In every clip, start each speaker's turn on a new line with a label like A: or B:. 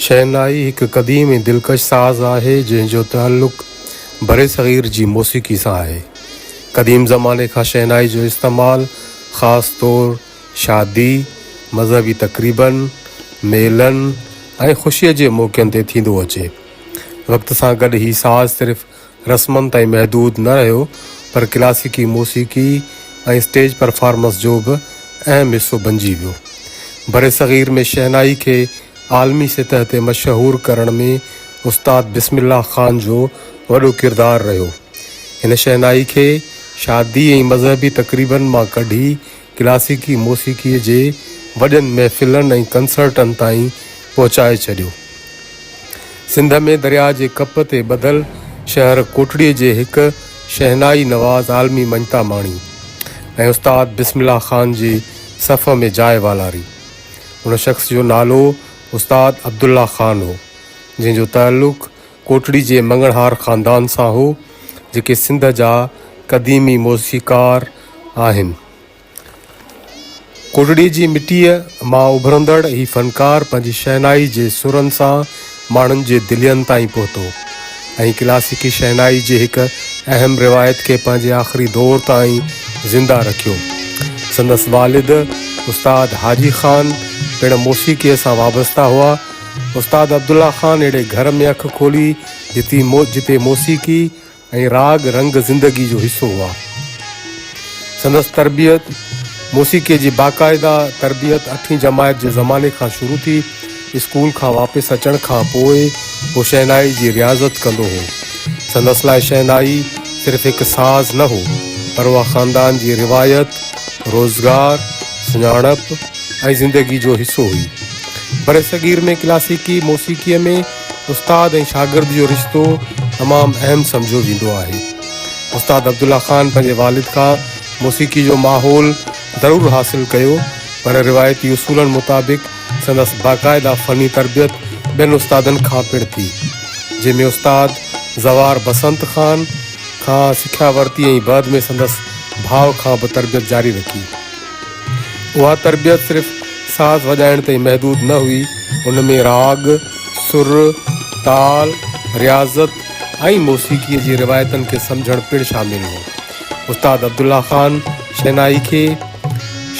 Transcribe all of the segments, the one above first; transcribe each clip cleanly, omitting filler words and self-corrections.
A: شهنائي هڪ قديم ۽ دلڪش ساز آهي، جنهن جو تعلق برصغير جي موسيقي سان آهي. قديم زماني کان شهنائي جو استعمال خاص طور شادي، مذهبي تقريبن، ميلن ۽ خوشيء جي موقعن تي ٿيندو اچي. وقت سان گڏ هي ساز صرف رسمن تائين محدود نه رهيو پر ڪلاسيڪي موسيقي ۽ اسٽيج پرفارمنس جو به اهم حصو بنجي ويو. برصغير ۾ شهنائي کي عالمي سطح تي مشهور ڪرڻ ۾ استاد بسم الله خان جو وڏو ڪردار رهيو. هن شهنائي کي شادي ۽ مذهبي تقريبن مان ڪڍي ڪلاسيڪي موسيقي جي وڏين محفلن ۽ ڪنسرٽن تائين پهچائي ڇڏيو. سنڌ ۾ درياء جي ڪپ تي ٻڌل شهر ڪوٽڙي جي هڪ شهنائي نواز عالمي مڃتا ماڻي ۽ استاد بسم الله خان جي صف ۾ جاء والاري. ان شخص جو نالو استاد عبدالله خان هو، جنهن جو تعلق ڪوٽڙي جي مڱڻهار خاندان سان هو، جيڪي سنڌ جا قديمي موسيقار آهن. ڪوٽڙي جي مٽيء مان اڀرندڙ هي فنڪار پنهنجي شهنائي جي سرن سان ماڻهن جي دلين تائين پهتو ۽ ڪلاسيڪي شهنائي جي هڪ اهم روايت کي پنهنجي آخري دور تائين زنده رکيو. سندس والد استاد حاجي خان پڻ موسيقيء سان وابسته هئا. استاد عبدالله خان اهڙي گهر ۾ اک کولي جتي موسيقي ۽ راڳ رنگ زندگي جو حصو هئا. سندس تربيت موسيقيء جي باقاعده تربيت اٺين جماعت جي زماني کان شروع ٿي. اسڪول کان واپس اچڻ کان پوء هو شهنائي جي رياضت ڪندو هو. سندس لاء شهنائي صرف هڪ ساز نه هو، پر اها خاندان جي روايت، روزگار، سڃاڻپ ۽ زندگي جو حصو هئي. برصغير ۾ ڪلاسيڪي موسيقيء ۾ استاد ۽ شاگرد جو رشتو تمام اهم سمجهيو ويندو آهي. استاد عبدالله خان پنهنجي والد کان موسيقي جو ماحول ضرور حاصل ڪيو پر روايتي اصولن مطابق سندس باقاعده فني تربيت ٻين استادن کان پڻ ٿي، جنهن ۾ استاد زوار بسنت خان کان سکيا ورتي ۽ بعد ۾ سندس ڀاء کان به تربيت جاري رکي. اها تربيت صرف ساز وڄائڻ تائين محدود نه هئي، ان ۾ راڳ، سر، تال، رياضت ۽ موسيقيء جي روايتن کي سمجهڻ پڻ شامل هو. استاد عبدالله خان شهنائي کي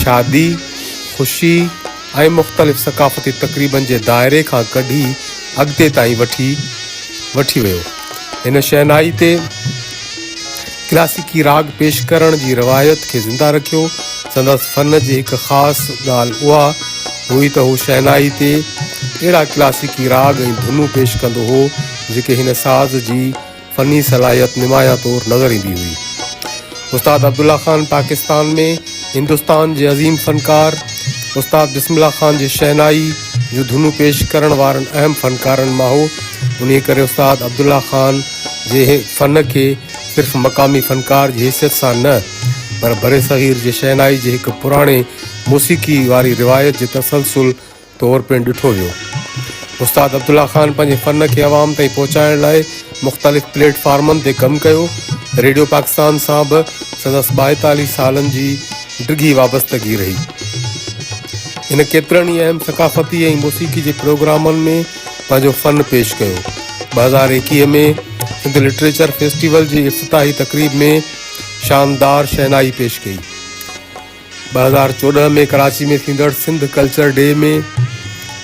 A: شادي، خوشي ۽ مختلف ثقافتي تقريبن جي دائري کان ڪڍي اڳتي تائين وٺي وٺي ويو. هن شهنائي تي ڪلاسيڪي راڳ پيش ڪرڻ جي روايت کي زنده رکيو. سندس فن جي هڪ خاص ڳالهه اها هئي ته هو شهنائي تي اهڙا ڪلاسيڪي راڳ ۽ ڌنون پيش ڪندو هو، جيڪي هن ساز جي فني صلاحيت نمايان طور نظر ايندي هئي. استاد عبدالله خان پاڪستان ۾ هندستان جي عظيم فنڪار استاد بسم الله خان جي شهنائي جون ڌنون پيش ڪرڻ وارن اهم فنڪارن مان هو. انهيء ڪري استاد عبدالله خان جي فن کي صرف مقامي فنڪار جي حيثيت سان نه پر برصغير جي شهنائي جي هڪ پراڻي موسيقي واري روايت جي تسلسل طور پڻ ڏٺو ويو. استاد عبدالله خان پنهنجي فن کي عوام تائين پهچائڻ لاء مختلف پليٽ فارمن تي ڪم ڪيو. ريڊيو پاڪستان سان به سندس 42 سالن جي ڊگهي وابستگي رهي. هن ڪيترن ئي اهم ثقافتي ۽ موسيقي جي پروگرامن ۾ پنهنجو فن پيش ڪيو. 2021 ۾ سنڌ لٽريچر فيسٽيول جي افتتاحي تقريب ۾ شاندار شهنائي پيش ڪئي. 2014 ۾ ڪراچي ۾ ٿيندڙ سنڌ ڪلچر ڊي ۾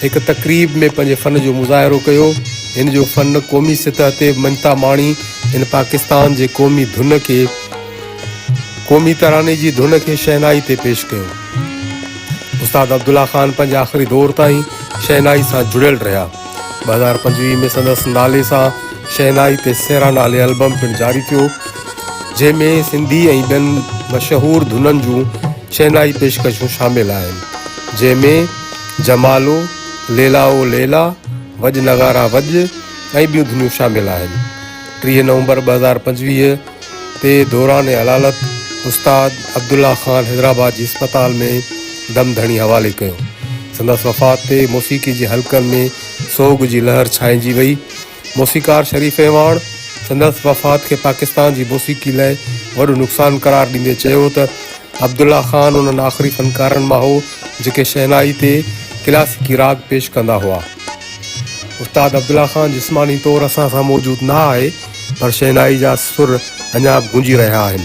A: هڪ تقريب ۾ پنهنجي فن جو مظاهرو ڪيو. هن جو فن قومي سطح تي مڃتا ماڻي. هن پاڪستان جي قومي ڌن کي قومي تراني جي ڌن کي شهنائي تي پيش ڪيو. استاد عبدالله خان پنهنجي آخري دور تائين شهنائي سان جڙيل رهيا. 2025 ۾ سندس نالي سان شهنائي تي سهرا نالي البم پڻ جاري ٿيو، جنهن ۾ سنڌي ۽ ٻين مشهور ڌنن جون شهنائي پيشڪشون شامل آهن، جنهن ۾ جمالو، ليلا او ليلا، وڄ نغارا وڄ ۽ ٻيون ڌنيون شامل آهن. 30 نومبر 2025 تي دوران علالت استاد عبدالله خان حيدرآباد جي اسپتال ۾ دم ڌڻي حوالي ڪيو. سندس وفات تي موسيقي جي حلقن ۾ سوڳ جي لهر ڇانئجي وئي. موسيقار شريف اعواڻ سندس وفات کي پاڪستان جي موسيقي لاء وڏو نقصان قرار ڏيندي چيو ته عبدالله خان انهن آخري فنڪارن مان هو جيڪي شهنائي تي ڪلاسيڪي راڳ پيش ڪندا هئا. استاد عبدالله خان جسماني طور اسان سان موجود نه آهي پر شهنائي جا سر اڃا به گونجي رهيا آهن.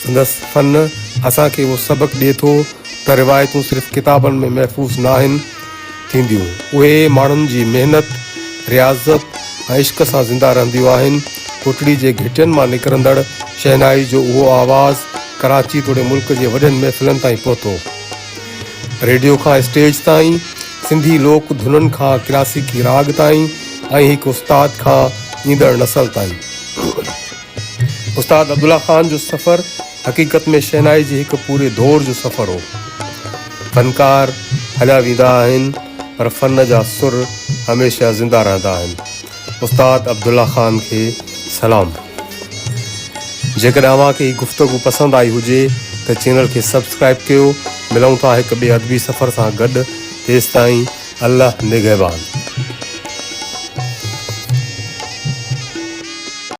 A: سندس فن اسان کي اهو سبق ڏئي ٿو ته روايتون صرف ڪتابن ۾ محفوظ ناهن ٿينديون، اهي ماڻهن جي محنت، رياضت ۽ عشق سان زنده رهنديون آهن. ڪوٽڙي جي گهٽين مان نڪرندڙ شهنائي جو اهو آواز ڪراچي توڙي ملڪ جي وڏين محفلن تائين پهتو. ريڊيو کان اسٽيج تائين، سنڌي لوڪ ڌنن کان ڪلاسيڪي راڳ تائين ۽ هڪ استاد کان ايندڙ نسل تائين. استاد عبدالله خان جو سفر حقيقت ۾ شهنائي جي هڪ پوري دور جو سفر هو. فنڪار هليا ويندا آهن پر فن جا سر هميشه زنده رهندا آهن. استاد عبدالله خان کي سلام. جيڪڏهن اوهان کي هي گفتگو پسند آئي هجي ته چينل کي سبسڪرائيب ڪيو. ملون ٿا هڪ ٻئي ادبي سفر سان گڏ تيستائين الله نگهبان.